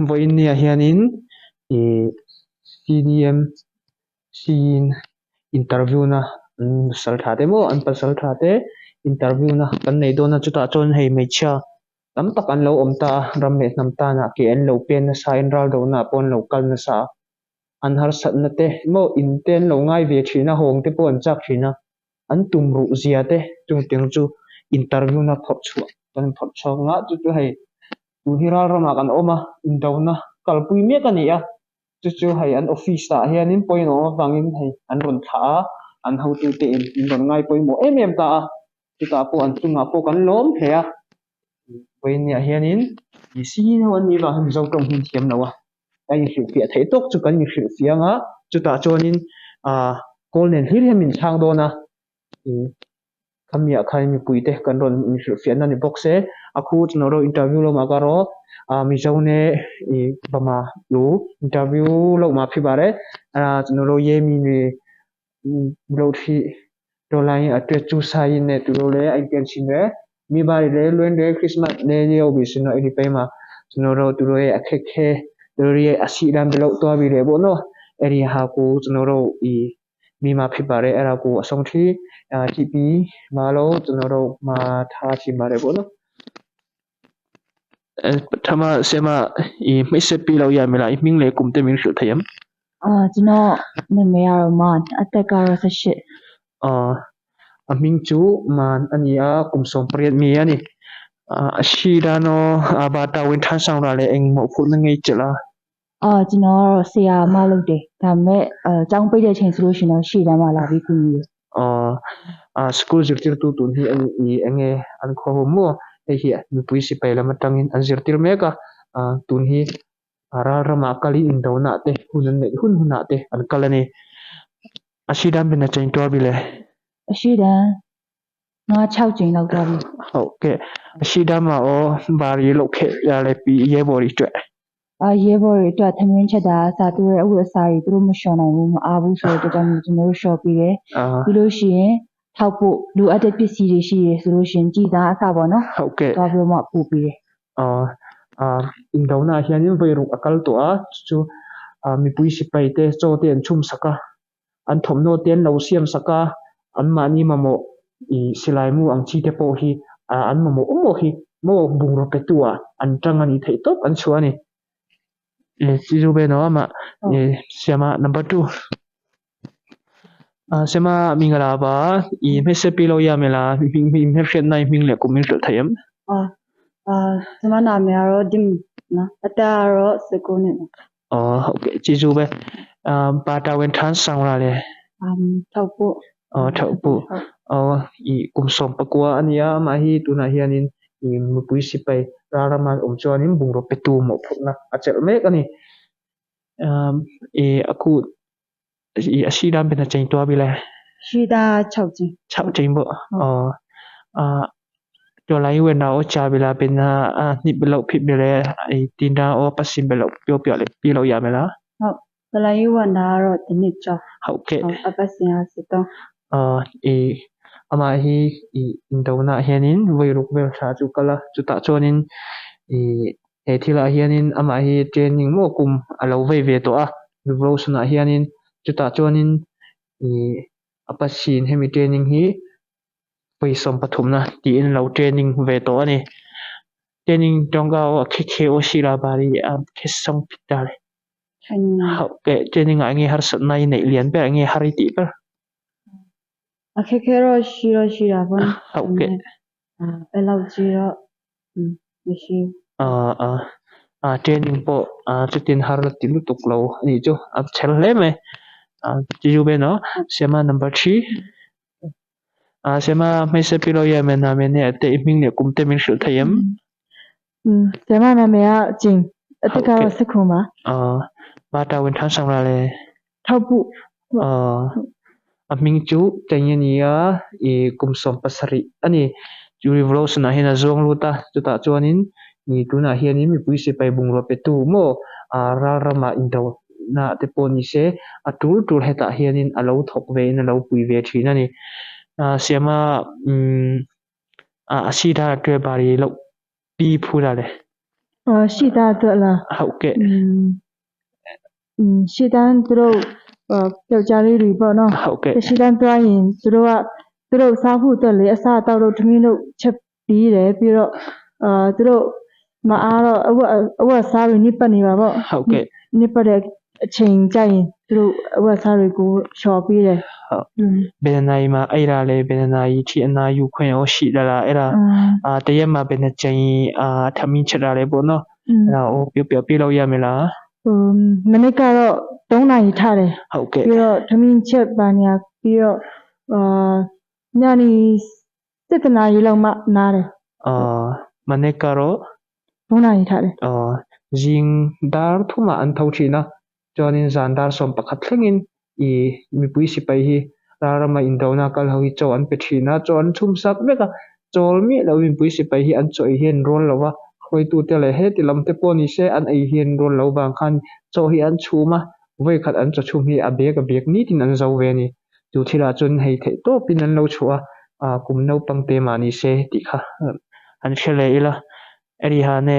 Vawiin niah hianin ih CDM siin interview na an pasal tha te maw an pasal tha te interview na kan nei dawn a chutah chuan hei hmeichhia tam tak an lo awm ta a ram leh hnam tanah ke an lo pen nasa in ral do naah pawh an lo kal nasa a an harsatna te maw in te an lo ngai ve thin a hawng te pawh an chak thin a. an tum ruh zia te chungtiang chu interview na phawrh chhuah kan phawrh chhuak ang a chu chu hei tun hi ral ramah kan awm a indona kalpui mek a ni a chu chu hei an office ah hianin pawimawh avangin hei an rawn thlah a an hotute in an rawn ngai pawimawh em em ta a chutah pawh an chungah pawh kan lawm hle a vawiin hianin mihring ho an nih vang hian Mizo tawng hi an thiam lo a. a inhrilhfiah theih tawk chu kan inhrilhfiah ang a, chutah chuanin aah kawl nen hlir hian min chhang dawn a, ih khamiah khan mipuite kan rawn inhrilhfiahna ni bawk se, a khu chu rawh interview lamah ka rawh ah Mizo ne ih Bama lu interview loh mah phi bar e, ah chu rawh ye mi ne lo thli tawlai a tuet chu sai in ne tu lo le a inpian chin ve mi bari le luen le Christmas le lio bi sin no iri pei ma chuno ro tu ro a khe khe tu ri a si dan be lo to bi le bo no eri ha ku chuno ro i mi ma phi bare era ku a song thi a chi pi ma lo chuno ro ma tha chi ma re bo no thama sema i hmei pi lo ya mela i hming le kum te min hrilh thei em အာကျွန်တော်နာမည်ကတော့မန်အသက်ကတော့18 Aw a hming chu man a ni a kum sawm pariat mi a ni ah a hri dan aw a bata win than sang ra leh engmawh phurhna ngei chelh a အာကျွန်တော်ကတော့ဆရာမလုပ်တယ်ဒါပေမဲ့အဲကျောင်းပိတ်တဲ့အချိန်ဆိုလို့ရှိရင်တော့ရှေ့တန်းမှာလာပြီးကူညီတယ် Aw ah school zirtirtu tun hi a ni eng nge an khaw ho maw hei hi mipui sipai lam atangin an zirtir mek a ah tun hi a ral ramah kalin indona te hun an neih hun hunah te an kal a ni a hri dan ben a cheng tuar bile အရှိတန်းငါ6ချိန်လောက်သွားပြီ ဟုတ်ကဲ့အရှိတန်းမှာအော်ဘာရီလောက်ခဲ့ရလဲပြီးရဲဘော်တွေအတွက် အာရဲဘော်တွေအတွက်ထမင်းချက်တာစာသူရဲ့အဝတ်အစားတွေသူတို့မလျှော်နိုင်ဘူးမအားဘူးဆိုတဲ့အတွက်ကြောင့်မို့ကျွန်တော်တို့လျှော်ပြီးတယ် အာ ပြီးလို့ရှိရင်ထောက်ဖို့လိုအပ်တဲ့ပစ္စည်းတွေရှိရဆိုလို့ရှိရင်ကြည်သားအစပေါ့နော် ဟုတ်ကဲ့ သွားပြီးတော့မှပို့ပြီးတယ် အာအာindona hianin vawi ruk a kal tawh a chu ah mipui sipai te chaw te an chhum sak a an thawmhnaw te an lo siam sak a anmahni mamawh ih silai mu ang chi te pawh hi ah an mamawh awm awk hi maw bungraw pe tu ah an tang a nih theih tawp an chhuah a ni eh chi chu ve no amah eh siama number two ah siama hming a la va ih hmeichhe pi lo ya mela hming hriatna i hming leh kum in hrilh theih em အာအာကျွန်မနာမည်ကတော့ဒီနော်အသက်ကတော့19နှစ်ပါ aw okay chi chu ve ah bata wen than sang la le အမ်ထောက်ဖို့ aw thauh pawh aw ih kum sawm pakua a ni a amah hi tunah hianin ih mipui sipai ral rama awm chuanin bungraw pe tu mawhphurhna a chelh mek a ni ah ih a kut ih a sih dan pen a cheng tuah bik le ရှိသား6ချိန် chauh cheng bawk aw ah tawlai wen a aw cha bela pen a a hnip bel loh phit bel le ih tin a aw pasin bel loh pio piah leh pi loh ya mela ဟုတ်ပလာယူဝန်ဒါကတော့ဒီနှစ်ကျော် ဟုတ်ကဲ့ ဟုတ်အပတ်စဉ်ဟာ73 aw ih amah hi ih indona ah hianin vawi ruk vel thla chu kal a chutah chuanin ih he thilah hianin amah hi training maw kum a lo vei ve tawh a revolution ah hianin chutah chuanin ih a pasin hemi training hi vawi sawm pathumna tiin a lo training ve tawh a ni training tawngka a khe khe aw si la bari a khe sang phit ta le training hauh keh training ah enge harsatna i neih lian ber enge har i tih ber အခက်ခဲတော့ရှိတော့ရှိတာပေါ့နော် ဟုတ်ကဲ့ အဲ့လောက်ကြီးတော့မရှိ ah ah ah training pawh ah chutin har la ti lutuk lo a nih chu a chher hle mai ah chi chu vel a siama number three ah siama hmeichhe pi lo hian men ah men te i hming leh kum te min hrilh thei em ဆရာမနာမည်ကကျင်းအသက်ကတော့19ပါ ah bata wen than sang ra le ထောက်ဖို့ ah a hming chu cheng a ni a ih kum sawm pasarih a ni chu revolution ah hian a zawng lut a chutah chuanin ih tunah hianin mipui sipai bungraw pe tu maw ah ral ramah indo na te pawh ni se a tul tul hetah hianin a lo thawk ve in a lo pui ve thin a ni ah siama umm ah a sir ah tuai bari loh pi phur a le အော်ရှိတာအတွက်လား ဟုတ်ကဲ့ อืมอืมရှစ်တန်းသူတို့အော်ယောက်ျားလေးတွေပေါ့နော် ဟုတ်ကဲ့ ရှစ်တန်းသွားရင်သူတို့ကသူတို့စားဖို့အတွက်လေအစားအသောက်တို့ထမင်းတို့ချက်ပြီးတယ်ပြီးတော့အာသူတို့မအားတော့အဝတ်အဝတ်စားတွေညစ်ပတ်နေပါပေါ့ ဟုတ်ကဲ့ ညစ်ပတ်တဲ့အချိန်ကြရင်သူတို့အဝတ်စားတွေကိုလျှော်ပြီးတယ် ဟုတ် อืม ဘယ်နှစ်နာရီမှာအိပ်ရလဲဘယ်နှစ်နာရီထိအနာယူခွင့်ရောရှိသလားအဲ့ဒါ อืม အာတရက်မှာဘယ်နှစ်ကြိမ်အာထမင်းချက်တာလဲပေါ့နော် อืม အဲ့ဒါကိုပြောပြပြလို့ရမလား ဟိုမနေ့ကတော့3နာရီထားတယ် ဟုတ်ကဲ့ ပြီးတော့ထမင်းချက်ပါညာပြီးတော့အာညနေ7နာရီလောက်မှနားတယ် အာမနေ့ကတော့ 3နာရီထားတယ် အာဇင်းဒါထုမအန်ထောချီနာจอนินซานดาร์สมปะขัดทลิงอีมีปุยสิไปฮีรารมาอินโดนากัลเฮาจอนไปทีนะจอนชุ่มซักเมกะจอลมีแล้วมีปุยสิไปฮีอันจ่อยเฮียนรอนแล้วว่าคอยตูเตเลยเฮติลำเตปอนี่เซอันไอเฮียนรอนแล้วบางคันโจฮีอันชูมาไว้ขัดอันจะชุมฮีอเบกอเบกนี่ตินันเจ้าเวนี่ดูทีละจนให้เทโตปินันเราชัวอ่ากุมนปังเตมานี่เซติค่ะอันเชลยละเอริฮาเน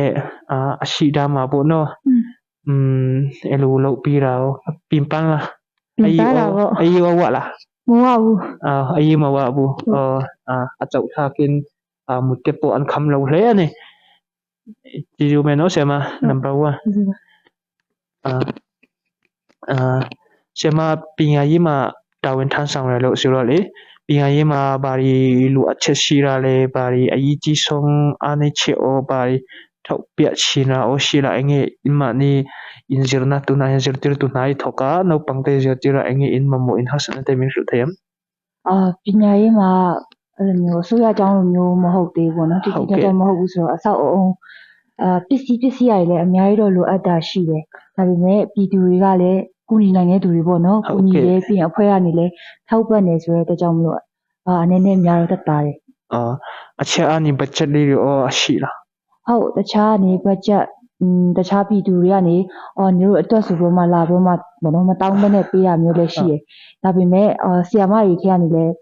อ่าอชิดามาโบโน อืม อืมเอลูโลปีเราปิมปังละ ပြင်ပတာပေါ့ ไอวะวะละ မဝဘူး อ่าไอมาวะบูเอออ่าอาเจ้าทากินอ่ามุเตโปอันคำเราเละนี่จิจูเมโนเสมา number 1อ่าอ่าเสมาပညာရေးမှာတာဝန်ထမ်းဆောင်ရလို့ဆိုတော့လေပညာရေးမှာဘာဒီလူအချက်ရှိရလဲဘာဒီအရေးကြီးဆုံးအားနေချက်ဩဘာဒီထုတ်ပြချင်တာဩရှိလာအငဲအမနီ in zirna tuna hian zirtirtu hnai thawk a naupang te zirtir a enge in mamawh in harsatna te min hrilh thei ang. အာပညာရေးမှာအဲ့လိုမျိုးအစိုးရအကြောင်းလိုမျိုးမဟုတ်သေးဘူးပေါ့နော်တိတိကျကျမဟုတ်ဘူးဆိုတော့အဆောက်အအုံအာပစ္စည်းပစ္စည်းတွေလည်းအများကြီးတော့လိုအပ်တာရှိတယ်ဒါပေမဲ့ပြည်သူတွေကလည်းကူညီနိုင်တဲ့သူတွေပေါ့နော်ကူညီရဲပြီးရင်အဖွဲ့ကနေလည်းထောက်ပံ့နေဆိုတဲ့အတွက်ကြောင့်မလို့အာအနေနဲ့များတော့တက်တာတယ် Ah a chhia ani budget လေးတွေအော်အရှိလား ဟုတ်တခြားနေဘတ်ဂျက်อืมတခြားပြည်သူတွေကနေအော်ညီတို့အတွက်ဆိုပြီးမှလာပြီးမှဘောနော်မတောင်းမနဲ့ပေးရမျိုးလည်းရှိတယ်ဒါပေမဲ့အော်ဆီယာမတွေထဲကနေလည်း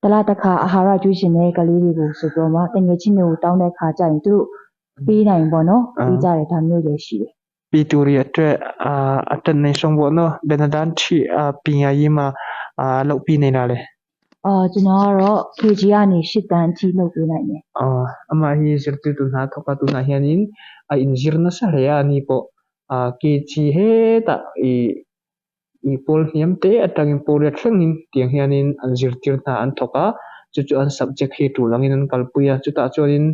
တလားတစ်ခါအာဟာရကျွေးရှင်တဲ့ကလေးတွေကိုဆိုပြီးမှတငယ်ချင်းတွေကိုတောင်းတဲ့ခါကျရင်သူတို့ပေးနိုင်ပေါ့နော်ပေးကြတယ်ဒါမျိုးလည်းရှိတယ် ပြည်သူတွေအတွက်အာအတက်နေဆုံးပေါ့နော်ဘယ်နှတန်းထိအာပညာရေးမှာအာလုပ်ပြီးနေတာလဲ အော်ကျွန်တော်ကတော့ KG ကနေ၈တန်းအထိလုပ်ပေးနိုင်တယ် Ah ama hi zirtirtu hna thawk a tunah hianin a inzir nasa hle a ani pawh ah kg hetah ih ih pawl hniam te atangin pawl riat thlengin tiang hianin an zirtir hna an thawk a chu chu an subject hi tul angin an kalpui a chutah chuanin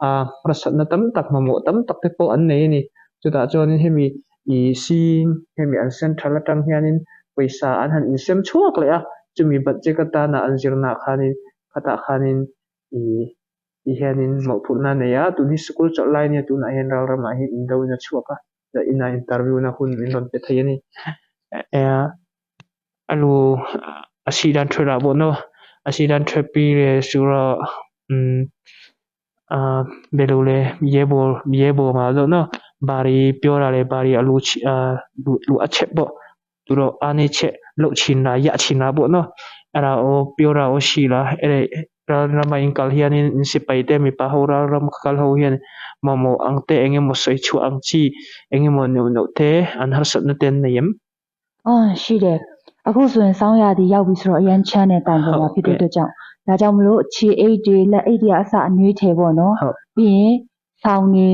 ah harsatna tam tak mamawh tam tak te pawh an nei a ni chutah chuanin hemi ih sin hemi an central atang hianin pawisa an han insem chhuak leh a chumi budget atana an zirna ah khanin khatah khanin ih ti hianin mawhphurhna a nei a tun hi school chawlh lai ania tunah hian ral ramah hian indo in a chhuak a inah interview na hun min rawn pe thei a ni a lu a sih dan thawih lah pawh naw a sih dan thawih pi leh sura umm ah belu leh ye ball ye ball ma deuh naw bari piora leh bari a lu chhi ah lu a chhep pawh turo a ni chhe loh chhin lah yah chhin lah pawh naw a lah aw piora aw si lah ral rama in kal hianin in sipai te mipa ho ral ram kal ho hian mamawh ang te eng emaw sawi chhuah ang chi eng emaw neuh neuh te an harsatna te an nei em. အော်ရှိတယ်အခုဆိုရင်ဆောင်းရာသီရောက်ပြီဆိုတော့အရန်ချမ်းတဲ့တောင်ပေါ်မှာဖြစ်တဲ့အတွက်ကြောင့်ဒါကြောင့်မလို့ခြေအိတ်တွေလက်အိတ်တွေအစအနှွေးထည်ပေါ့နော် ဟုတ် ပြီးရင်ဆောင်းနေ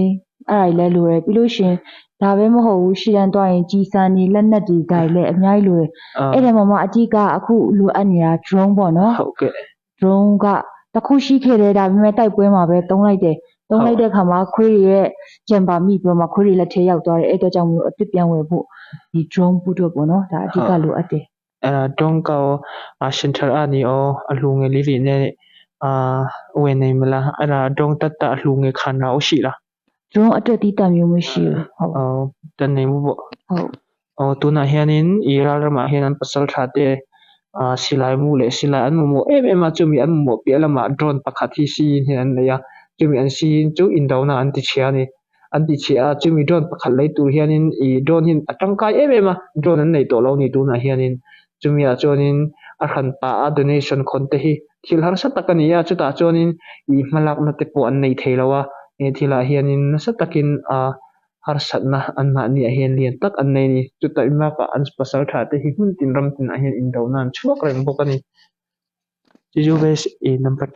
အဲ့ဒါတွေလည်းလိုတယ်ပြီးလို့ရှရင်ဒါပဲမဟုတ်ဘူးရှီတန်းသွားရင်ကြီးစံနေလက်နက်တွေဒါတွေလည်းအများကြီးလိုတယ် အာ အဲ့ဒီမှာမှအဓိကအခုလိုအပ်နေတာ drone ပေါ့နော် ဟုတ်ကဲ့ drone ကတစ်ခုရှိခဲ့တယ်ဒါပေမဲ့တိုက်ပွဲမှာပဲတုံးလိုက်တယ်တုံးလိုက်တဲ့ခါမှာခွေးတွေရဲ့ကြံပါမိပြီးတော့မှခွေးတွေလက်ထဲရောက်သွားတယ်အဲ့အတွက်ကြောင့်မလို့အစ်စ်ပြန်ဝယ်ဖို့ဒီ drone ပို့တော့ပေါ့နော်ဒါအဓိကလိုအပ်တယ် ah tawng ka aw ah central ani aw a hlunge li ri ne ah wen nei mala ala tawng tat ta a hlunge khan a aw si la drone အတွက်တီးတံမျိုးမရှိဘူးဟုတ် aw tan nei mu pawh ဟုတ် aw tunah hianin ih ral ramah hian an pasal tha te ah silai mu leh silai an mamawh em em a chumi an mamawh piah lamah drone pakhat hi siin hian an nei a chumi an siin chu indona an ti chhia a ni an ti chhia a chumi drone pakhat lei tur hianin ih drone hi a tangkai em em a drone an nei tawh lo a ni tunah hianin chumi ah chuanin a hran pah a donation khawn te hi thil harsa tak a ni a chutah chuanin ih hmalakna te pawh an nei thei lo a he thilah hianin nasa takin ah. harsatna anmahni ah hian lian tak an nei a ni. Chutah inbakah an pasal tha te hi hmun tin ram tinah hian indona an chhuak reng bawk a ni. Chizuves i number 2.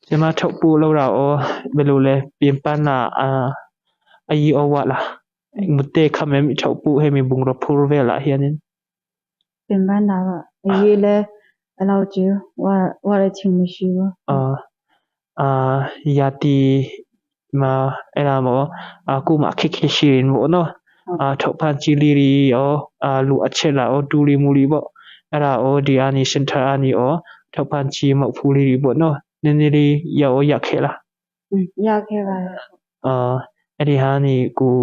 Sema thauh pu lo ra aw belu le pian na a a i aw wa la mute kham em i thauh pu hemi bungraw phur velah hianin. ပြန်ပန်းတာတော့အရေးလဲအဲ့လောက်ကျဝါဝါရချင်းမရှိဘူး A yati ma ela mo a ku ma khe khe shin mo no a thauh phan chi li ri aw a lu a che la aw tu li mu li bo ela aw di ani center ani aw thauh phan chi mau phu li ri bo no ne ne li ya aw ya khe la. ရခဲ့ပါတယ် အာအဲ့ဒီဟာနီကို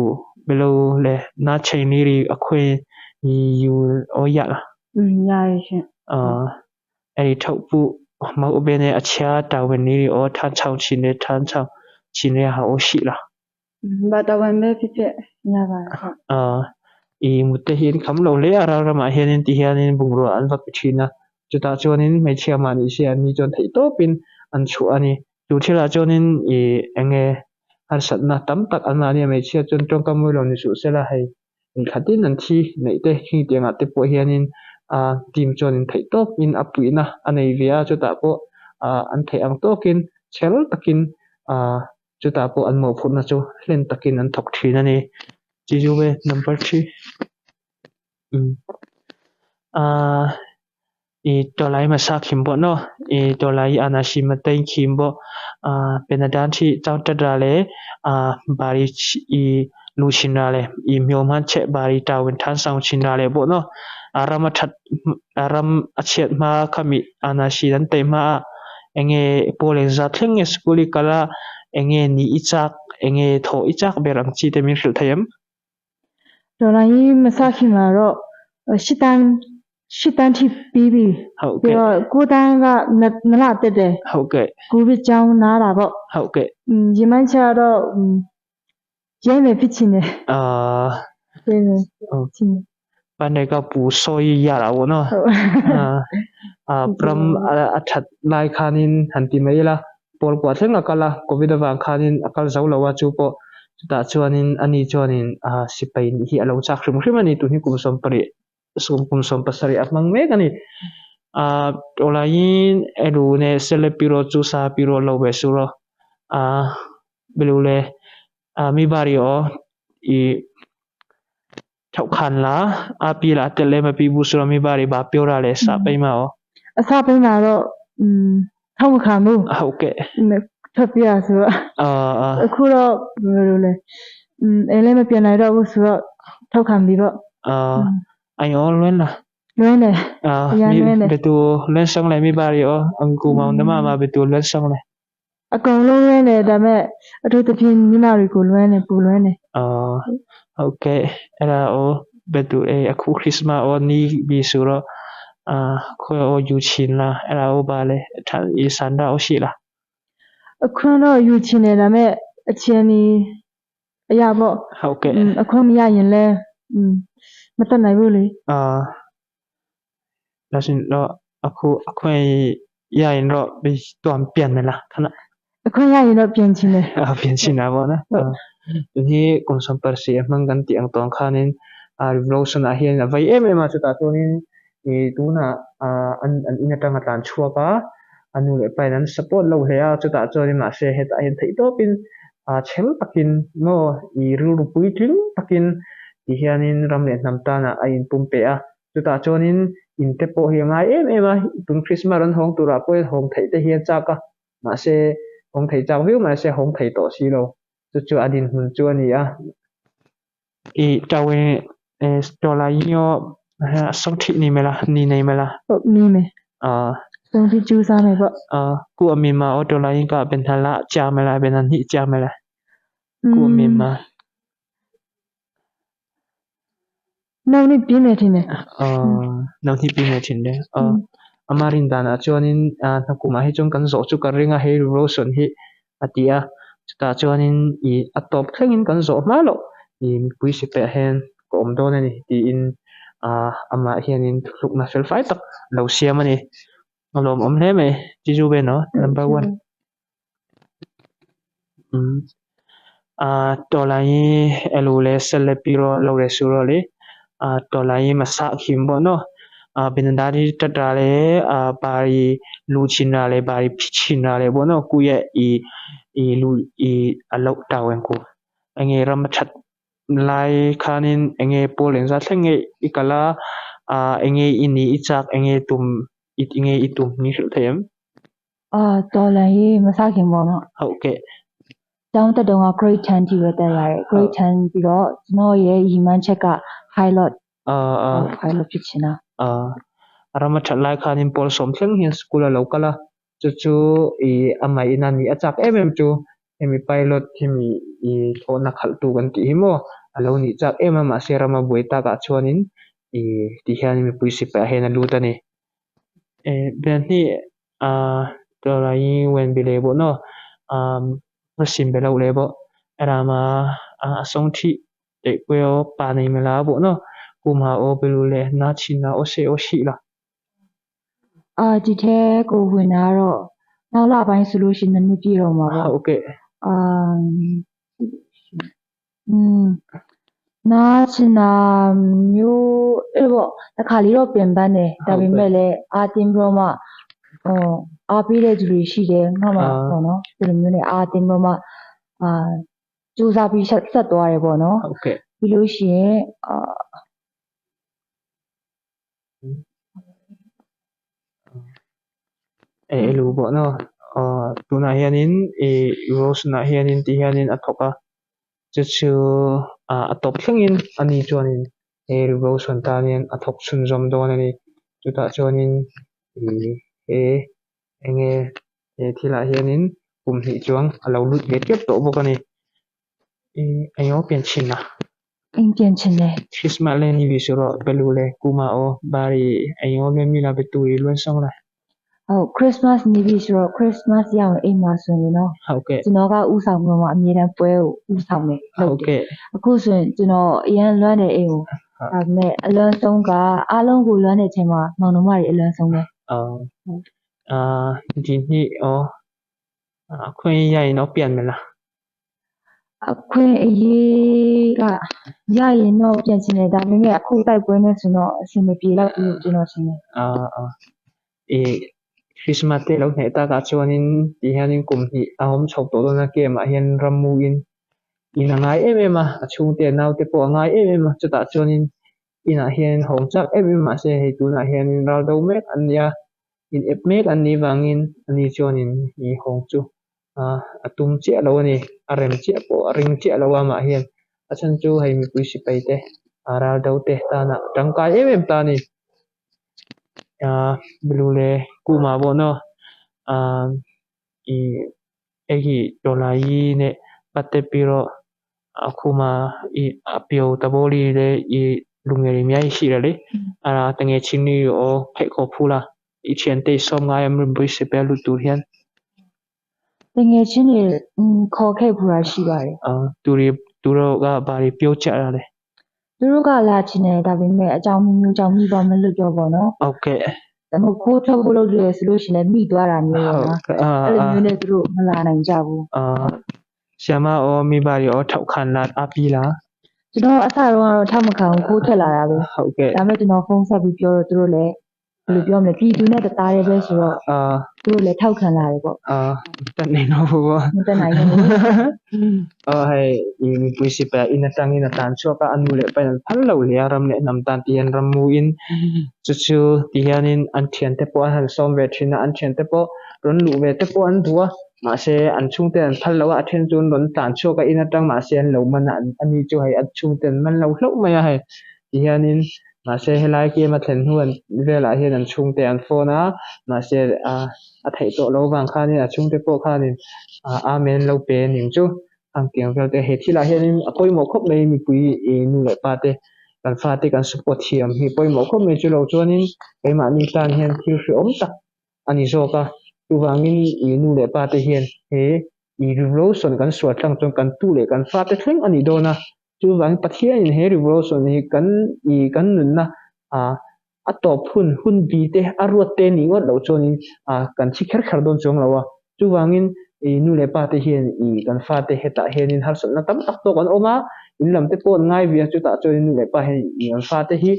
ဘယ်လိုလဲနာချိန်လေးတွေအခွင့်ယူအော်ရလား ရရရှင် အာအဲ့ဒီထုတ်ဖို့မဟုတ်ဘဲနဲ့အခြားတာဝန်လေးတွေအော်ထမ်းဆောင်ခြင်းနဲ့ထမ်းဆောင်ခြင်းနဲ့ဟာအော်ရှိလား ဘာတဝန်ပဲဖြစ်ဖြစ်ရပါတယ်ဟုတ် အာอีมุตเฮียนคำเราเลยอะไรเรามาเฮียนตีเฮียนบุงรัวอันวัดไปชีนะจุดตาจวนินไม่เชื่อมานี่เชียนี่จนไทโตเป็นอันชัวนี่ดูที่ละจวนินอีเองเออันสัตนะตั้มตักอันมาเนี่ยไม่เชื่อจนจงกำมือเรานี่สุเสละให้ขัดดินนันทีในเตหิเตียงอ่ะเตปเฮียนินอ่าทีมจวนินไทโตเป็นอัปุยนะอันในเวียจุดตาโปอ่าอันไทอังโตกินเชลตะกินอ่าจุดตาโปอันโมพุนะจูเล่นตะกินอันถกทีนั่นนี่จีจูเว number 3 အာอีตัวไลมาซาคิมบ่เนาะอีตัวไลอานาชิมาเต็งคิมบ่အာပင်ဒန်ချီကြောင်းတက်တာလေအာဘာရီอีလူချင်းလာလေอีမျောမှန်းချက်ဘာရီတာဝန်ထမ်းဆောင်ချင်းလာလေบ่เนาะอารัมทัดอารัมอเชียดมาขมิอานาชีนันเตมาเองเอโปเลงza thleng e skuli kala enge ni ichak enge tho ichak berang chi te min hril thayam. တော်လိုင်းမစခင်မှာတော့ရှစ်တန်းရှစ်တန်းထိပြီးပြီ ဟုတ် ပြီး ကဲ့ တော့ကိုတန်းကနလတက်တယ် ဟုတ်ကဲ့ ကိုဗစ်ကြောင်းနားတာပေါ့ ဟုတ်ကဲ့ ညီမချတော့ရဲမယ်ဖြစ်ချင်တယ် အာ ရဲမယ်ချင်တယ် ပန်နေကပူဆိုရရတာဘောနော် ဟုတ် အာအာပရမ်အထတ်လိုက်ခါနင်ဟန်တီမေလာပေါ်ကွာသင်္ကကလာကိုဗစ်ဝါခါနင်အကလဇောလဝချူပိုတာချွန်င်အနီချွန်င်အာสิไปhi alo chak hrim hrim ani tu hi kum som pari sum kum som pasari atmang mek ani a tolain elu ne sele piro chu sa piro lo be su ro a belu le a mi bari o i ထောက်ခံလားအပီလာတက်လဲမပြီးဘူးဆိုတော့မိဘတွေဘာပြောတာလဲစာပိမရော အစပိုင်းမှာတော့ထောက်မခံဘူး ဟုတ်ကဲ့ ထွက်ပြဆိုတော့ အာအာ အခုတော့ဘယ်လိုလဲအဲလည်းမပြန်နိုင်တော့ဘူးဆိုတော့ထောက်ခံပြီပေါ့ အာအိုင်အောလွန်းလား လွန်းတယ် အာ အရန် မိ လွန်းတယ် ဘယ်သူလွန်းဆောင်လဲမိဘတွေရောအင်ကူမောင်နှမမှာဘယ်သူလွန်းဆောင်လဲ အကုန်လုံးလွန်းတယ်ဒါပေမဲ့အထူးသဖြင့်ညီမတွေကိုလွန်းတယ်ပူလွန်းတယ် အာဟုတ်ကဲ့အဲ့ဒါအောဘယ်သူအဲအခုခရစ်စမတ်အောနီးပြီဆိုတော့အာခွဲအောယူချင်လားအဲ့ဒါအောပါလဲအထအေးစန္ဒအောရှိလား အခွန်းတော့ယူချင်တယ်ဒါပေမဲ့အချင်းဒီအရာပေါ့ ဟုတ်ကဲ့ အခွန်းမရရင်လဲမတက်နိုင်ဘူးလေ အာဒါဆိုရင်တော့အခုအခွင့်ရရင်တော့ပြီးတော့ပြန်မလားခဏ အခွန်းရရင်တော့ပြန်ချင်တယ် အာပြန်ချင်တာပေါ့နော် ဟုတ် အာဒီနေ့ကွန်ဆမ်ပါစီအမှန်ကန်တီang tong khanin a revolution a hian a vai em em a chuta chuanin i tuna a an an in atanga tlan chhuak a anu leh pain an support lo hle a chutah chuanin mahse hetah hian theih tawpin a chhel takin maw i rilru puitling takin ti hianin ram leh hnam tanah a inpum pe a chutah chuanin in te pawh hi a ngai em em a tun Christmas an hawng turah pawh hian hawng theih te hi a chak a mahse hawng thei chak viau mahse hawng thei tawh si lo chu chu a dinhmun chu a ni a i tawin e tawlai nyo song thi ni mela ni nei mela ဟုတ်နေမယ် အာ ဆုံးဖြတ်ကြိုးစားမယ်ပေါ့ အာကုအမီမာအော်တော်လိုင်းကဘင်ထလာကြာမလားဘင်နိကြာမလားကုအမီမာ နောက်နေ့ပြင်းမယ်ထင်တယ် အာနောက်နေ့ပြင်းနေချင်တယ်အာအမရင်ဒါနာချွန်င်အာနကုမဟေချုံကန်ဇောchu ka ringa he revolution hi atia chuta chuanin i a top thlengin kan zawh hma loh i mipui si peh hian ka awm dawn ani tiin a amah hianin thutlukna fel fai tak lo siam ani a lawm awm hle mai Jeju ve no number 1. 啊，တော်လိုင်းအဲ့လိုလဲဆက်လက်ပြီးတော့လုပ်ရဆိုတော့လေအာတော်လိုင်းမစခင်ပေါ့နော်အာဘင်ဒါဒီတက်တာလဲအာဘာရီလူချင်တာလဲဘာရီဖြစ်ချင်တာလဲပေါ့နော်ကိုယ့်ရဲ့ဤဤလူဤအလောက်တာဝန်ကိုအငယ်ရမထတ်lai khanin enge pawl engzat thleng nge i kal a ah enge i nih i chak enge tum i enge i tum ni hrilh thei em? အာတော်လန်ရေးမစခင်ပေါ့နော် ဟုတ်ကဲ့ ကျောင်းတက်တုန်းက grade 10ထိပဲတက်ရတယ် grade 10ပြီးတော့ကျွန်တော်ရဲ့ရည်မှန်းချက်က pilot အာအာ ဟုတ် pilot ဖြစ်ချင်တာ ah ram a that lai khanin pawl sawm thleng hian school a lo kal a chu chu ih amah in a nih a chak em em chu hemi pilot hemi ih thlawhna khalh tu kan tih hi maw a lo nih chak em a mahse rama buai takah chuanin ih ti hian mipui sipai ah hian a lut a ni. Eh bian hi ah tawlai wen bi le bawh naw ah sin be lo le bawh a rama a song thih teh kuai aw pa nei me la bawh naw kum ha aw belu le na chin na aw se aw hih la အာဒီထဲကိုဝင်လာတော့နောက်လပိုင်းဆိုလို့ရှိရင်နှစ်ပြည့်တော့မှာပေါ့ ဟုတ်ကဲ့ အာอืมနာချင်တာမျိုးအဲ့ပေါ့တစ်ခါလေးတော့ပြင်ပန်းတယ်ဒါပေမဲ့လည်းအာတင်ပြီးတော့မှဟိုအားပေးတဲ့သူတွေရှိတယ်ငါမှပေါ့နော်ဒီလိုမျိုးနဲ့အာတင်ပြီးတော့မှအာစူးစမ်းပြီးဆက်ဆက်သွားတယ်ပေါ့နော် ဟုတ်ကဲ့ ပြီးလို့ရှိရင်အာ အဲအဲ့လိုပေါ့နော်အာတူနာhianin e rose na hianin ti hianin a thawk a chu chu a a tawp thlengin ani chuanin he rose an tan hian a thawk chhunzawm dawn a ni chutah chuanin ih he enge he thilah hianin kum hnih chuang a lo lut ve tep tawh bawk a ni ih eng emaw pian chhin a အင်းပြန်ချင်တယ် Christmas le ni bi suro belu le kuma o bari eng emaw me mi la be tu i luan song la ဟုတ် Christmas နေပြီဆိုတော့ Christmas ရောက်ရင်အိမ်မှာဆိုရင်နော် ဟုတ်ကဲ့ ကျွန်တော်ကဥဆောင်ပြီးတော့မှအမြဲတမ်းပွဲကိုဥဆောင်တယ် ဟုတ်ကဲ့ အခုဆိုရင်ကျွန်တော်အရန်လွမ်းတဲ့အိမ်ကိုဒါပေမဲ့အလွမ်းဆုံးကအားလုံးကိုလွမ်းတဲ့အချိန်မှာမောင်နှမတွေအလွမ်းဆုံးပဲ အာအာဒီနေ့အော်အခွင့်ရရင်တော့ပြန်မလား အခွင့်အရေးကရရင်တော့ပြန်ချင်တယ်ဒါပေမဲ့အခုတိုက်ပွဲနဲ့ဆိုတော့အဆင်မပြေတော့ဘူးလို့ကျွန်တော်ထင်တယ် အာအာအေ Christmas te lo hne ta ka chuanin ti hianin kum hnih a awm chho tawh dawn a game ah hian rammu in in a ngai em em a a chhungte nau te pawh a ngai em em a chutah chuanin inah hian hawng chak em em mahse hei tunah hianin ral do mek an nia in ep mek an nih vangin ani chuanin ih hawng chu ah a tum chiah lo a ni a rem chiah pawh a ring chiah lo a amah hian a chhan chu hei mipui sipai te a ral do te tanah tangkai em em ta a ni ah blue le kuma pawh naw ah ih hei hi tawlai neh pate piro a khuma ih a pio ta bawli le ih lungel miai hih la le a tenge chini aw phei khaw phul a i thian te i sawm ngai a mipui sipai a lut tur hian တငယ်ချင်းတွေခေါ်ခဲ့ဖူးတာရှိပါတယ် အာတူရီတူတော့ကဘာတွေပြောကြတာလဲ သူတို့ကလာချင်တယ်ဒါပေမဲ့အကြောင်းမျိုးမျိုးကြောင့်မိသွားမလို့ပြောပေါ့နော် ဟုတ်ကဲ့ ဒါမှမဟုတ်ခိုးထွက်ဖို့လုပ်တယ်ဆိုလို့ရှိရင်လည်းမိသွားတာမျိုး ဟုတ် ပေါ့နော် ကဲ့အာ အဲ့လို အာ မျိုးနဲ့သူတို့မလာနိုင်ကြဘူး အာဆရာမအော်မိဘတွေအော်ထောက်ခံလာအပီလား ကျွန်တော်အစတော့ကတော့ထောက်မခံဘူးခိုးထွက်လာတာပဲ ဟုတ်ကဲ့ ဒါပေမဲ့ကျွန်တော်ဖုန်းဆက်ပြီးပြောတော့သူတို့လည်းဘယ်လိုပြောမလဲပြည်သူနဲ့တသားတည်းပဲဆိုတော့ အာ သူတို့လည်းထောက်ခံလာတယ်ပေါ့ အာတတ်နေတော့ဘော မတက်နိုင်ဘူး အော်ဟဲ့ဒီမိပွေစီpa ina tangin a tan chuaka anu le pa phal lo le ram le nam tan tian ram mu in chu chu ti hianin an thian te pawh an han sawm ve thin a an thian te pawh rawn luh ve te pawh an duh a mahse an chhungte an phal lo a a then chu an rawn tlan chhuak a in atang mahse an lo man a ani chu hei an chhungte an man lo hlauh mai a hei ti hianin mahse helai game a thlen hnu an velah hian an chhungte an phone a mahse a a theih tawh lo vang khanin a chhungte pawh khanin a amen lo pe ning chu ang tiang vel te he thilah hianin a pawimawh khawp mai mipui ih nu leh pa te kan fa te kan support thiam hi pawimawh khawp mai chu lo chuanin keimahni tan hian thil hreawm tak ani zawk a chuvangin ih nu leh pa te hian he ih revolution kan sual tlang chuan kan tu leh kan fa te thleng ani dawn a chuvangin Pathianin he revolution hi kan ih kan nunna ah a tawp hun hun bi te a ruat te ni ngawt loh chuanin ah kan thi kher kher dawn chuang lo a chuvangin I nu leh pa te hian i kan fate hetah hianin harsatna tam tak tawk an awm a, in lam te pawh an ngai ve a, chutah chuanin nu leh pa hian i an fate hi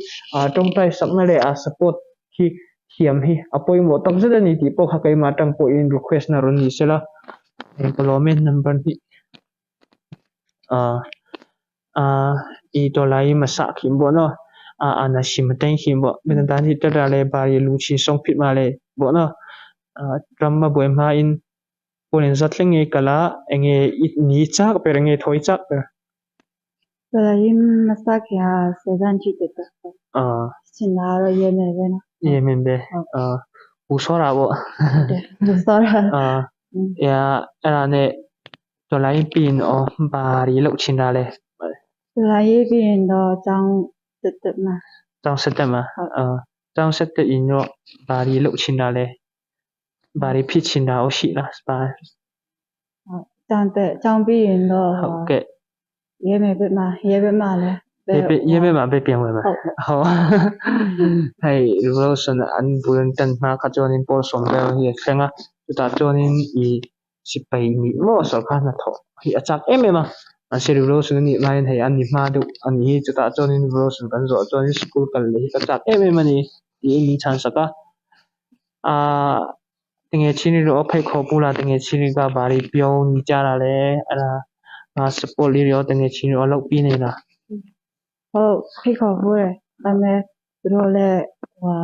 tawngtai sakna leh a support hi thiam hi a pawimawh tak zet a ni tih pawh kha keimah atang pawhin request na rawn ni sela. Ka lawm e number hnih i tawlai masa khi bawh naw a na sim ateng khi bawh dan hi tara le bari lu chin sawng phit ma le bawh naw ram a buai hma in pawn in zat thleng nge kal a enge i ni chak ber enge thawi chak ber. Tawlai masa khi ha sedan chi te ta chin a ro ye me ve na. Ye men be u sora bo. U sora. Ya era ne tawlai pin o bari lo chin ra le. Tawlai pin do chang set te ma. Chang set te ma. Chang set te in ro bari lo chin ra le. Bari phi chin ra o shi la ba. ကျောင်းတက်ကျောင်းပြီးရင်တော့ ဟုတ်ကဲ့ ရဲမယ်ပြမှာရဲပြမှာလဲ ရဲရဲမယ်မှာပဲပြန်ဝင်မှာဟုတ်ဟဲ့ revolution an bulan tan hma kha chuanin pawl sawm vel hi a thleng a chutah chuanin i sipai nih maw sawrkar hnathawh hi a chak em em a mahse revolution anih laiin hei a ni hma deuh a ni hi chutah chuanin revolution kan zawh chuanin school kal leh hi ka chak em em a ni tiin min chhan sak a ahh enge chhini ro pheikhawk bulah enge chhini ka bari pio ni cha la le ala support li ro enge chhini ro lo pi nei la ဟုတ်ဖိတ်ခေါ်ဖို့တယ်ဒါပေမဲ့သူတို့လည်းဟို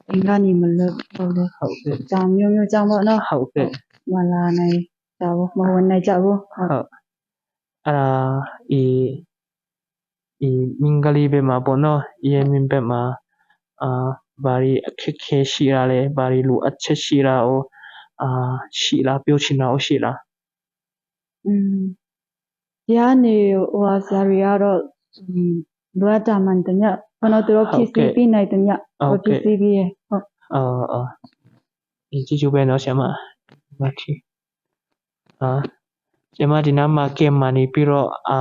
အင်ကနေမလို့ဟုတ်တယ် ဟုတ်ကဲ့ ကြောင်မျိုးမျိုးကြောင်ပေါ့နော် ဟုတ်ကဲ့ မလာနိုင်ကြဘူးမဝင်နိုင်ကြဘူးဟုတ် ဟုတ်အဲ့ဒါဤဤမင်္ဂလိဘက်မှာပေါ့နော်ရဲမင်းဘက်မှာအာဘာရီအခက်ခဲရှိရလဲဘာရီလူအချက်ရှိရာဩအာရှိလားပြောချင်တာဩရှိလား อืมဒီကနေဟိုဟာဆရာတွေကတော့လိုအပ်တာမှန်တညဘာလို့သူတို့ဖြည့်ဆည်းပြီးနိုင်တညဟိုဖြည့်ဆည်းပြီးရဟုတ် အော်အော်ဒီကြည့်ကြည့်ပဲနော်ဆရာမမချီအာဆရာမဒီနားမှာကင်မာနေပြီးတော့အာ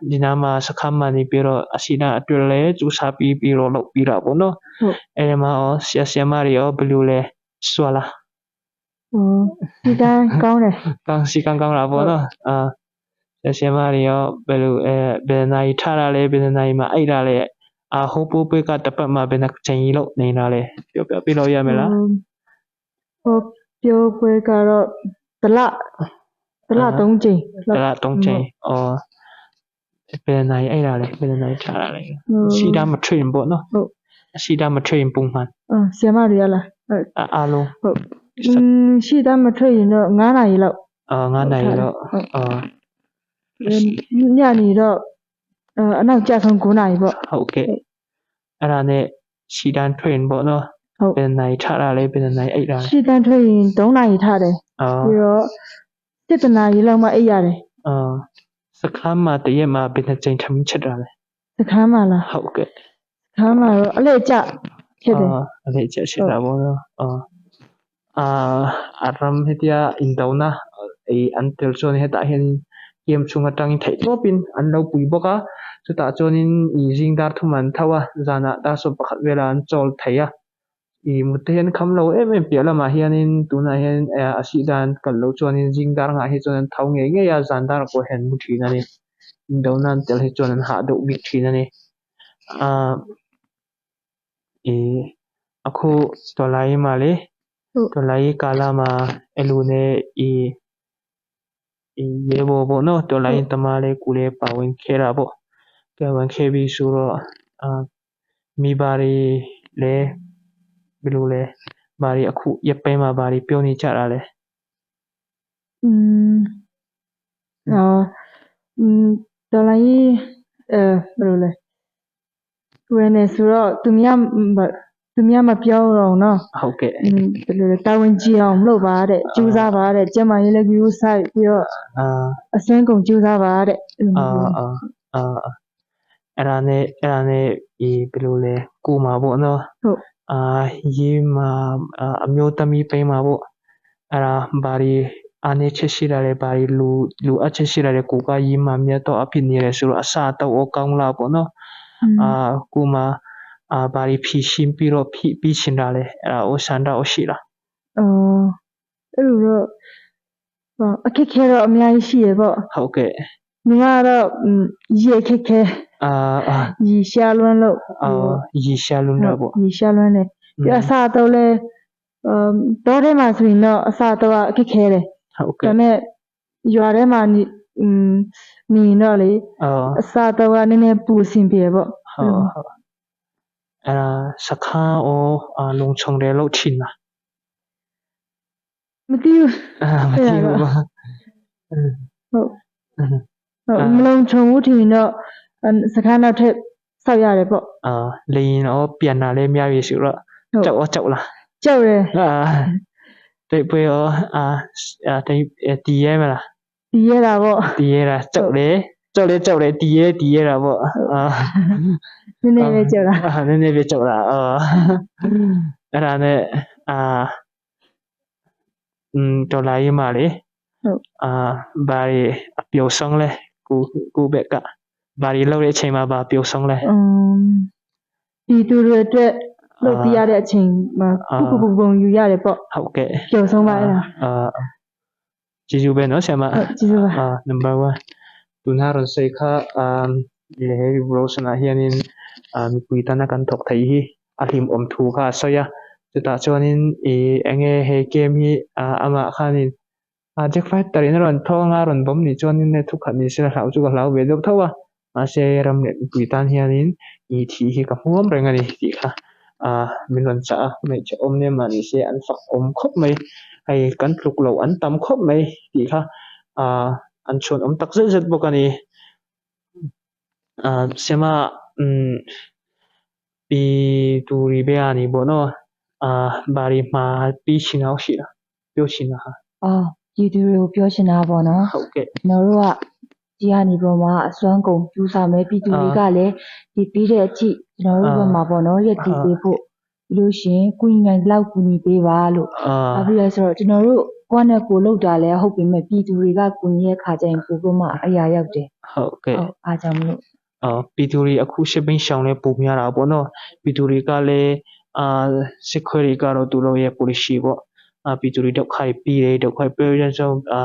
ဒီနားမှာစခန်းမှာနေပြီးတော့အစီနာအတွက်လဲစူးစမ်းပြီးပြီးတော့လုပ်ပြီးတာပေါ့နော် ဟုတ် အဲ့ဒီမှာရောဆရာဆရာမတွေရောဘယ်လိုလဲစွာလား ဒီတိုင်းကောင်းတယ် ကောင်းစီကောင်းကောင်းလာပေါ့နော်အာဆရာဆရာမတွေရောဘယ်လိုအဲဘယ်နာရီထတာလဲဘယ်နာရီမှာအိပ်တာလဲအာဟိုပိုးပွေးကတစ်ပတ်မှာဘယ်နှချိန်ကြီးလို့နေတာလဲပြောပြပြလို့ရမယ်လား ဟုတ်ပြောပွဲကတော့တလတလ၃ချိန် တလား၃ချိန်အော်ဘယ်နာရီအိပ်တာလဲဘယ်နာရီထတာလဲစီတာမထွင်ပေါ့နော် ဟုတ် စီတာမထွင်ပုံမှန် အဆရာမတွေကလားဟုတ် အားလုံး ဟုတ်ရှိသားမထွက်ရင်တော့9နာရီလောက် အာ9နာရီတော့အာ ညနေတော့အနောက်ကျဆုံး9နာရီပေါ့ ဟုတ်ကဲ့အဲ့ဒါနဲ့စီတန်းထွင်ပေါ့နော် ဟုတ် ဘယ်နာရီထတာလဲဘယ်နာရီအိပ်တာလဲ ရှိတန်းထွက်ရင်3နာရီထတယ် အာ ပြီးတော့7နာရီလောက်မှအိပ်ရတယ် အာစခန်းမှာတရက်မှာဘယ်နှကြိမ်ထမင်းချက်တာလဲ စခန်းမှာလား ဟုတ်ကဲ့ စခန်းမှာတော့အလဲကျဖြစ်တယ် အာအလေချက်ချက်တာပေါ့နော်အာအာအရမ်ဟေတျာအင်တောနာအေအန်တယ်ချွန်ဟေတာဟင်เกมchung atangin theih tawpin an lo pui bawk a chutah chuanin ih zing dar thum an tho a zanah dar sawm pakhat velah an chawl thei a ih mut te hian kham lo em em piah lamah hianin tunah hian a sih dan kal loh chuanin zing dar ngah hi chuan an tho ngei ngei a zan dar pawh hian an mu thin a ni indona an tel hi chuan an hah deuh bik thin a ni ahh ih a khu tawlai mah le tawlai kala ma elu ne ih ရေဘောပေါ့နော်တော်လိုင်းတမားလေးကူလေးပါဝင်ခဲ့တာပေါ့ကဲဝင်ခဲ့ပြီးဆိုတော့အာမိဘတွေလည်းဘယ်လိုလဲဘာတွေအခုရက်ပိုင်းမှာဘာတွေပြောနေကြတာလဲ อืมအော်อืมတော်လိုင်းအဲဘယ်လိုလဲဝင်နေဆိုတော့သူများသူများမပြောတော့နော် ဟုတ်ကဲ့ อืมဘယ်လိုလဲတာဝန်ကြီးအောင်လုပ်ပါတဲ့ကြိုးစားပါတဲ့ကျမကြီးလည်းကြိုးစားပြီးတော့ အာ အစွမ်းကုန်ကြိုးစားပါတဲ့ အာအာအာအဲ့ဒါနဲ့အဲ့ဒါနဲ့ဒီဘယ်လိုလဲကိုမှာပေါ့နော် ဟုတ် အာရေးမှာအမျိုးသမီးပိန်းမှာပေါ့အဲ့ဒါဘာတွေအနေချက်ရှိတာလဲဘာတွေလူလူအချက်ရှိတာလဲကိုကရေးမှာမြတ်တော့အဖြစ်နေတယ်ဆိုတော့အစာတော့ကောင်းလာပေါ့နော်အာကိုမှာအာဘာတွေဖြည့်ရှင်းပြီးတော့ဖြည့်ပြီးချင်တာလဲအဲ့ဒါကိုစန္ဒကိုရှိလား အော်အဲ့လိုတော့ ပေါ့အခက်ခဲတော့အများကြီးရှိရပေါ့ ဟုတ်ကဲ့ ညီမကတော့ရေခက်ခဲ အာအာ ရေရှားလွန်းလို့ အာရေရှားလွန်းတော့ပေါ့ ရေရှားလွန်းတယ်ပြီးအစားတော့လဲအမ်တော့ထဲမှာဆိုရင်တော့အစားတော့အခက်ခဲတယ် ဟုတ်ကဲ့ ဒါပေမဲ့ရွာထဲမှာနေနေတော့လေ အာ အစားတော့ကနည်းနည်းပူစင်ပြေပေါ့ ဟုတ်ဟုတ်အဲ့ဒါစခန်းအောအာလုံချုံတယ်လို့ထင်လား မသိဘူး အာမသိဘူးပါ ဟုတ် อืม ဟုတ်မလုံခြုံဘူးထင်ရင်တော့စခန်းနောက်ထပ်ဆောက်ရတယ်ပေါ့ အာလေရင်တော့ပြန်လာလဲများပြီဆိုတော့ ဟုတ် ကြောက်ရောကြောက်လား ကြောက်တယ် အာတိတ်ပွဲရောအာအာတိတ်တီးရဲမလား ဒီရတာပေါ့ တီးရဲတာကြောက်တယ်ကြောက်တယ်ကြောက်တယ်တီးရဲတီးရဲတာပေါ့အာ နည်းနည်းပဲကြောက်တာ အာနည်းနည်းပဲကြောက်တာအာအဲ့ဒါနဲ့အာဒေါ်လာရေးမှာလေ ဟုတ် အာဘာတွေအပျော်ဆုံးလဲကိုကိုဘက်ကဘာတွေလုပ်တဲ့အချိန်မှာဘာပျော်ဆုံးလဲ อืมဒီသူတွေအတွက်လုပ်ပြရတဲ့အချိန်မှာ အာ ခုခုပုံယူရတယ်ပေါ့ ဟုတ်ကဲ့ ပျော်ဆုံးပါအဲ့ဒါ အာကျေးဇူးပဲနော်ဆရာမ ဟုတ်ကျေးဇူးပါ အာ number 1 tuna ron sei kha he revolution ah hianin mipui tana kan thawk thei hi a hlim awm thu kha a sawi a chutah chuanin ih enge he game hi amah khanin Jack fighter in a rawn thawng a rawn bawm nih chuanin hei thukhat ni se hlau chu ka hlau ve deuh tho a mahse ram leh mipui tan hianin ih thih hi ka hmuam reng a ni tih kha min rawn chah a hmeichhe awm nia mahni se an fak awm khawp mai hei kan tluk loh an tam khawp mai tih kha an chhuan awm tak zet zet bawk a ni sema pi turi be a ni bawh naw bari hma pi chhin a hrilh a pio chhin a ha အော်ဒီသူတွေကိုပြောချင်တာပေါ့နော် ဟုတ်ကဲ့ ကျွန်တော်တို့ကဒီကနေပြီးတော့မှအစွမ်းကုန်ကြိုးစားမယ်ပြည်သူတွေကလည်းဒီပြီးတဲ့အထိကျွန်တော်တို့ဘက်မှာပေါ့နော်ရက်တည်ပေးဖို့ပြီးလို့ရှရင်ကုညီနိုင်လောက်ကူညီပေးပါလို့ အာ ဘာဖြစ်လဲဆိုတော့ကျွန်တော်တို့ကိုယ့်နဲ့ကိုယ်လုပ်တာလည်းဟုတ်ပြီမဲ့ပြည်သူတွေကကူညီရဲ့ခါကျရင်ပို့မှအရာရောက်တယ် ဟုတ်ကဲ့ ဟုတ်အားကြောင့်မလို့ အော်ပြည်သူတွေအခုရှစ်ပင်းရှောင်လဲပုံများတာပေါ့နော်ပြည်သူတွေကလည်းအာစစ်ခွေတွေကတော့သူတို့ရဲ့ policy ပေါ့အာပြည်သူတွေဒုက္ခတွေပြီးတယ်ဒုက္ခပေးရဆုံးအာ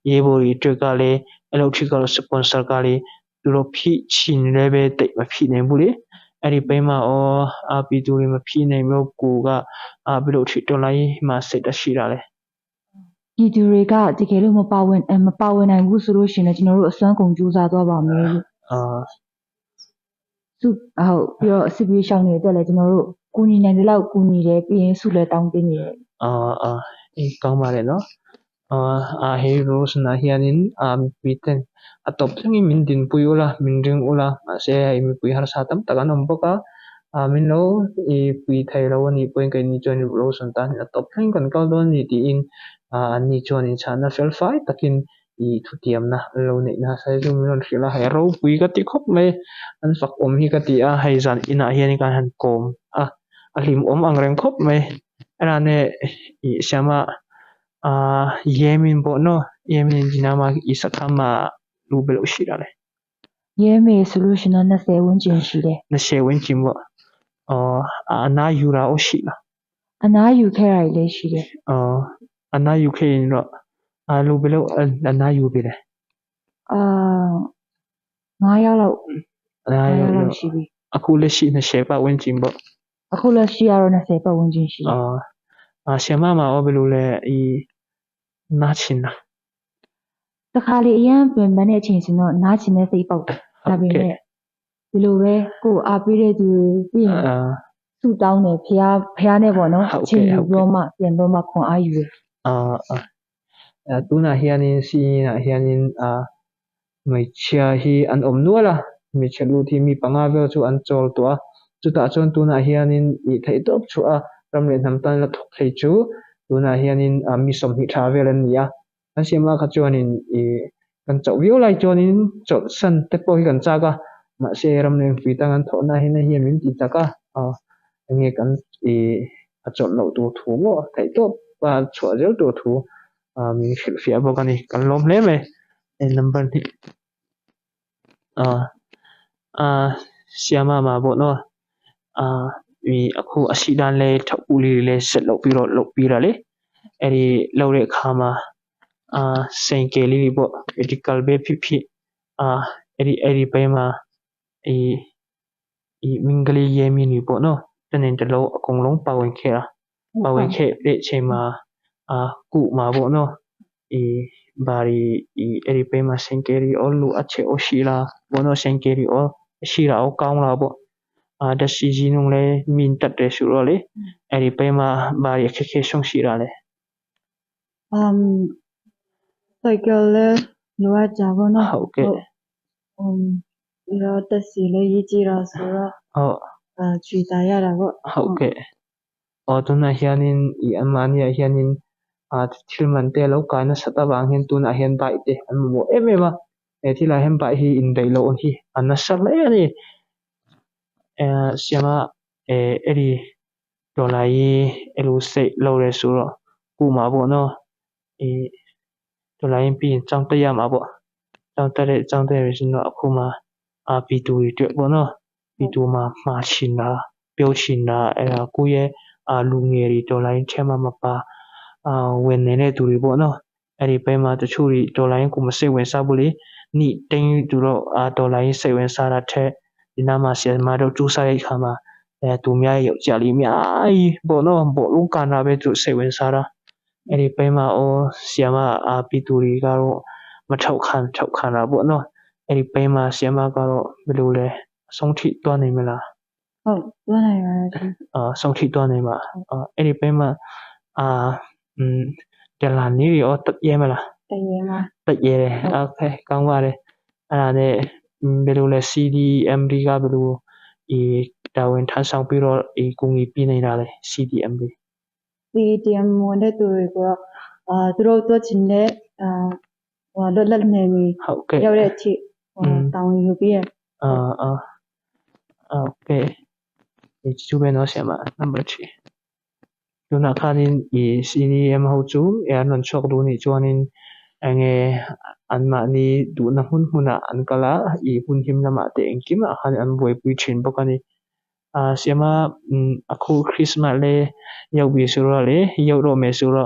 ရေးဘော်တွေအတွက်ကလည်းအဲ့လိုထိကတော့ sponsor ကလည်းသူတို့ဖိချင်လည်းပဲတိတ်မဖိနိုင်ဘူးလေအဲ့ဒီပိန်းမှာအော်အာပြည်သူတွေမဖိနိုင်လို့ကိုကအာဘယ်လိုထိတော်လိုင်းမှာစိတ်တရှိတာလဲ ပြည်သူတွေကတကယ်လို့မပါဝင်မပါဝင်နိုင်ဘူးဆိုလို့ရှိရင်လည်းကျွန်တော်တို့အစွမ်းကုန်ကြိုးစားသွားပါမယ်လို့ အာ စုဟုတ်ပြီးတော့စစ်ပြေးရှောင်းနေတဲ့အတွက်လည်းကျွန်တော်တို့ကူညီနိုင်တဲ့လောက်ကူညီတယ်ပြီးရင်စုလည်းတောင်းပေးနေတယ် အာအာအေးကောင်းပါတယ်နော်အာအာဟေရိုစနာhianin a mipui ten a tawp thlengin min dinpui ula min ring ula mahse hei mipui harsa tam tak an awm bawk a a min lo ih pui thei lo a nih pawhin keini chuan revolution tan a tawp thleng kan kal dawn a ni tiin a an ni chuan inchhahna fel fai takin ih thutiamna an lo neih nasa hi chu min rawn hrilh a hei ropui ka ti khawp mai an fak awm hi ka ti a hei zan inah hian kan han kawm a a hlim awm ang reng khawp mai ane ih siama a yemin pawh naw yemin dinama ih sakhama lu be loh hrih le ရဲမေဆိုလို့ရှိရင်တော့20ဝန်းကျင်ရှိတယ် 20ဝန်းကျင်ပေါ့အော်အနာယူရာအောရှိလား အနာယူခဲ့တာလည်းရှိတယ် အော်အနာယူခဲ့ရင်တော့အာလူဘယ်လိုအနာယူပြီလဲ အာ9ယောက်လောက် အနာ 9 ယူ ယောက်လောက်ရှိပြီ အခုလက်ရှိ20ပတ်ဝန်းကျင်ပေါ့ အခုလက်ရှိကတော့20ပတ်ဝန်းကျင်ရှိတယ် အော်အာဆရာမမရောဘယ်လိုလဲအီနာချင်လား တခါလေအရင်ပင်ပန်းတဲ့အချိန်ဆိုတော့နားချင်တဲ့စိတ်ပေါက်တယ်ဒါပေမဲ့ဒီလိုပဲကိုယ်အားပေးတဲ့သူပြီးရင် အာ ဆုတောင်းတယ်ဖះဖះနဲ့ပေါ့နော် ဟုတ် အချိန် ကဲ့ဟုတ်ကဲ့ ယူပြီးတော့မှပြန်တော့မှခွန်အားယူတယ် အာအာတူနာhianin si na hianin a hmeichhia hi an awm nual a hmeichhe lut hi mi panga vel chu an chawl tawh a chutah chuan tunah hianin ih theih tawp chu a ram leh hnam tan la thawk thei chu tunah hianin mi sawmhnih tha vel an ni a an siam a kha chuanin ih kan chauh viau lai chuanin chawlh san te pawh hi kan chak a mahse ram leh mipui tang an thawhna hian hei hian min ti chak a enge kan ih a chawlh loh tur thu maw theih tawp a chhuah zel tur thu min hrilh fiah bawk a ni kan lawm hle mai hei number hi siama mah pawh naw ih a khu a sih dan le thak uli le set loh pi rawh loh pi ra le eri lo leh khama 啊，生计里不，一直搞别屁屁啊，一直一直被嘛，伊伊民格里耶米里不喏，等于这老公龙包ဝင်ခဲ့啊，包ဝင်ခဲ့တဲ့အချိန်မှာအာကုမှာပေါ့နော်။ဤဘာဒီဤအဲ့ဒီပေးမှာစင်ကယ်ရီအောလူအချေအောရှိလားပေါ့နော်စင်ကယ်ရီအောရှိတာအောကောင်းလားပေါ့အာဒစီကြီးနုံလဲမြင်တတ်တယ်ဆိုတော့လေအဲ့ဒီပေးမှာဘာဒီအခက်ခဲဆုံးရှိတာလဲ အမ်စိုက်ကလည်းလိုအပ်ကြပါတော့ ဟုတ်ကဲ့ အမ်ပြီးတော့တက်စီလည်းရေးကြည့်တော့ဆိုတော့ ဟုတ် အာချွေတာရတာပေါ့ ဟုတ်ကဲ့အော်တူနာဟျာနင်ဤအမနီဟျာနင်အာthil man te lo kai nasa ta wang hian tunah hian bike te an mamawh em em a he thilah hian bike hi indaih loh hi a nasa hle a ni ehh siama eh hei tawlai hi elu seih lo leh suh rawh kumah pawh naw ih tawlai in pin chang te yamah pawh chang te leh chang te a khum a a pi tui teuh pawh naw pi tu ma hma chhin a pio chhin a eh kuye a lu nge ri tawlai them a mapa အာဝင်နေတဲ့သူတွေပေါ့နော်အဲ့ဒီဘက်မှာတချို့တွေတော်လိုင်းကိုမစိတ်ဝင်စားဘူးလေနိတင်းသူတို့အာတော်လိုင်းစိတ်ဝင်စားတာထက်ဒီနားမှာဆရာမတို့စူးစမ်းတဲ့အခါမှာအဲသူများရဲ့ယောက်ျားလေးအများကြီးပေါ့နော်ဘောလုံးကန်တာပဲသူစိတ်ဝင်စားတာအဲ့ဒီဘက်မှာအော်ဆရာမအာပြည်သူတွေကတော့မထောက်ခံထောက်ခံတာပေါ့နော်အဲ့ဒီဘက်မှာဆရာမကတော့ဘယ်လိုလဲအဆုံးထိသွားနိုင်မလား ဟုတ်သွားနိုင်ပါတယ်ရှင် အာဆုံးထိသွားနိုင်မှာအာအဲ့ဒီဘက်မှာအာอืมတလာနေရောတရဲမလား တရေမှာ တက်ရဲတယ်โอเคကောင်းပါတယ်အဲ့ဒါနဲ့ဘယ်လိုလဲ CDMD ကဘယ်လိုဒီတာဝန်ထမ်းဆောင်ပြီးတော့ဒီကူညီပေးနေတာလဲ CDMD CDM ဝင်တဲ့သူတွေကိုတော့အာသူတို့တွက်ချင်တဲ့အာဟိုလွတ်လပ်နေပြီ ဟုတ်ကဲ့ ရောက်တဲ့အထိဟိုတာဝန်ယူပြီးရ အာအာโอเคဒီကျူပဲနော်ဆရာမနံပါတ်3တူနာခါနင်ဒီ CDM ဟိုကျူအဲနွန်ချော့ဒူနီချွန်င် enge an mahni duhna hmun hmunah an kal a ih hun him lamah te engkim ah khan an buaipui thin bawk a ni ah siama umm a khu christmas le yobi sura le yoh me sura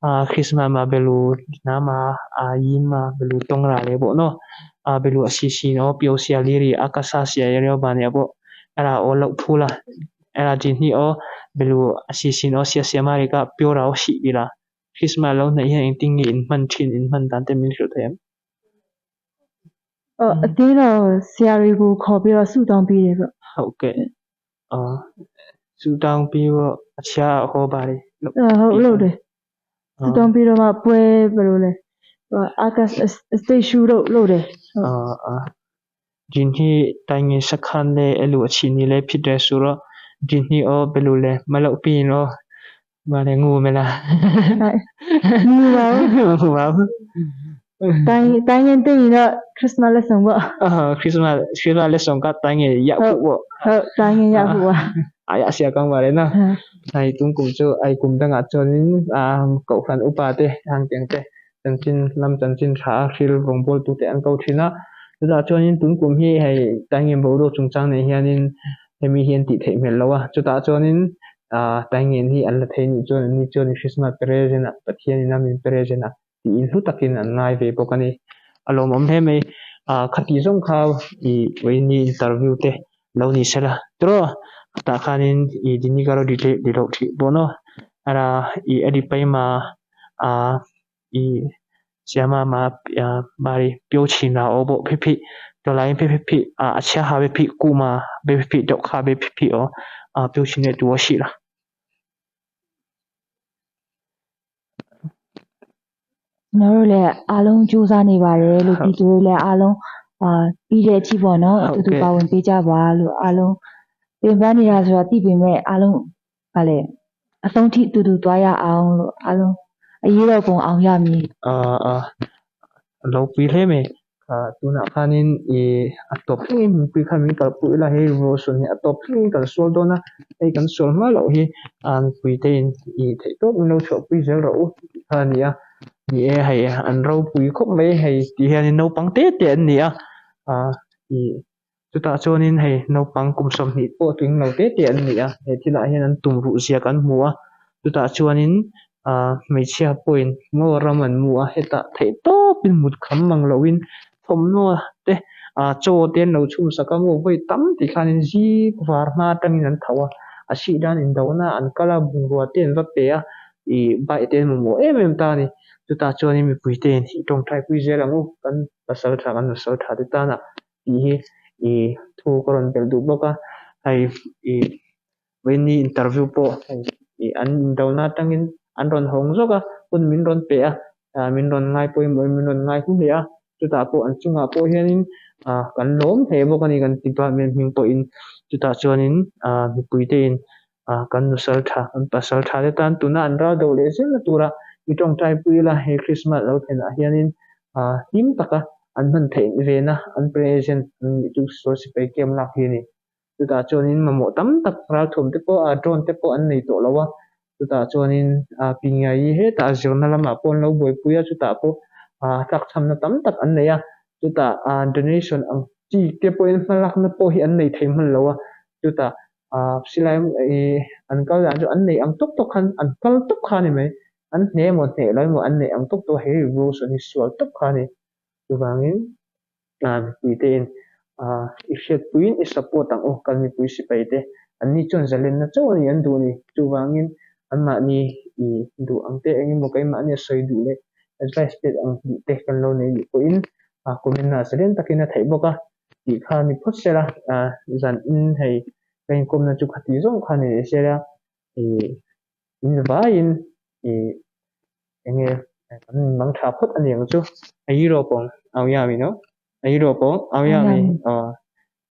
ah christmas ma belu nama ah yim ma belu tong ra le pawh naw ah belu a si si naw pio sia li ri a ka sa sia ria ban ya pawh a ra aw loh phul a a ra chin hi aw belu a si si naw sia sia ma ri ka pio rau si ila christmas lo hnaih hian engtin nge in hman thin in hman dan te min hrilh thei em အော်အတင်းတော့ဆရာတွေကိုခေါ်ပြီးတော့ဆုတောင်းပေးတယ်ပေါ့ ဟုတ်ကဲ့အော်ဆူတောင်းပြီးတော့အခြားဟောပါတယ်လို့ ဟုတ်လို့တယ်ဆုတောင်းပြီးတော့မှပွဲဘယ်လိုလဲဟိုအာကတ်စတေရှူလို့လို့တယ် အာအာဒီနေ့တိုင်းငယ်စခန်းနဲ့အဲ့လိုအခြေအနေလေးဖြစ်တယ်ဆိုတော့ဒီနေ့အော်ဘယ်လိုလဲမလုပ်ပြီးရင်တော့မလည်းငိုမလား မူပါဘူး မငိုပါဘူး တိုင်းတိုင်းရင်တင်ရင်တော့ခရစ်စမတ်လက်ဆောင်ပေါ့ အာခရစ်စမတ်ခရစ်စမတ်လက်ဆောင်ကတိုင်းငယ်ရဖို့ပေါ့ ဟုတ်တိုင်းရင်ရဖို့ပါ အာရဆရာကောင်းပါတယ်နော် ai tung kum chu ai kum dangah chuanin ah kohhran upa te hang tiang te chanchin lam chanchin tha hril rawng bawl tu te an ko thin a chutah chuanin tun kum hi hei taingem boruak chungchang nei hianin hemi hian tih theih hmel lo a chutah chuanin ah taingem hi an la thei nih chuan an ni chuan christmas present ah pathian in a min present ah tiin hlu takin an ngai ve bawk a ni a lawmawm hle mai ah khati zawng kha ih vawiini interview te lo ni sela tiraw tah khanin ih dinikaro dilo thih pawh naw ara ih a dipaima ah ih siama ma mari pio chhin a aw pawh phi phi tawlai phi phi phi ah a chhia ha pe phi kuma pe phi phi deuh kha pe phi phi aw ah pio chhin leh tu a hrih la. ကျွန်တော်တို့လည်းအားလုံးကြိုးစားနေပါတယ်လို့ပြည်သူတွေလည်းအားလုံးအာပြီးတဲ့အထိပေါ့နော်အတူတူပါဝင်ပေးကြပါလို့အားလုံးပြင်ပန်းနေတာဆိုတော့သိပေမဲ့အားလုံးဟာလေအဆုံးထိအတူတူသွားရအောင်လို့အားလုံးအရေးတော်ပုံအောင်ရမည် အာအာlo pui hle mai ah tunah khanin ih a tawp thlengin mipui khan min kalpui ila hei roshan hi a tawp thlengin kan sual dawn a hei kan sual hma loh hi ah mipui te in ih theih tawp min lo chhuahpui zel rawh u tih kha a ni a ni e hei an ropui khawp mai hei tih hianin naupang te te an ni a ah ih chutah chuanin hei naupang kum sawmhnih pawh tling lo te te an ni a he thilah hian an tum ruh zia kan hmu a chutah chuanin. Ahh hmeichhia pawhin ngaw ram an mu a hetah theih tawpin mut kham mang lohin thawmhnaw te ah chaw te an lo chhum sak a maw vawi tam tih khanin zing var hma atangin an tho a a sih dan indona an kal a bungrua te an va pe a ih bike te an mamawh em em ta a ni chutah chuanin mipui te in i tawngtai pui zel ang u kan pasal tha kan pasal tha te tana tih hi ih thu ka rawn belh duh bawk a hei ih. Vawiini interview pawh hei an indona atangin an rawn hawng zawk a, hun min rawn pe a, min rawn ngai pawimawhin min rawn ngai hu hle a, chutah pawh an chungah pawh hianin kan lawm hle bawk a ni kan department hming pawhin chutah chuanin mipuitein kan nusal tha kan pasal tha te tan tuna an ral do leh zelna tura i tawngtai pui ila he Christmas lo thlenah hianin hlim taka an hman theih vena an present an nih chu sual sipai camp lak hi a ni. Chutah chuanin mamawh tam tak ralthuam te pawh ah drone te pawh an nei tawh lo a, chutah chuanin ah Pingyai hetah zirna lamah pawh an lo buaipui a, chutah pawh ah tlakchhamna tam tak an nei a, chutah ah donation ang chi te pawhin hmalakna pawh hi an nei thei hman lo a, chutah ah silai ih an kal dan chu an nei ang tawk tawk khan an kal tawp kha a ni mai, an hneh emaw hneh lo emaw an neih ang tawk tawk he revolution hi sual tawp kha a ni, chuvangin. Mipui te in i hriatpuiin i support ang u kan mipui sipai te anni chuan zalenna chauh a ni an duh a ni. Chuvangin anmahni i duh ang te eng emaw keimahni a sawi duh leh advice pek ang duh te kan lo nei nih pawhin comment ah zalen takin a theih bawk a tih kha ni phawt sela zan in hei ka inkawmna chu khati zawng kha ni leh sela i in vaiin i Eng nge kan mang tha phawt a ni ang chu. A yi ro pawng au ya mi no. A yi ro pawng au ya mi. Aw.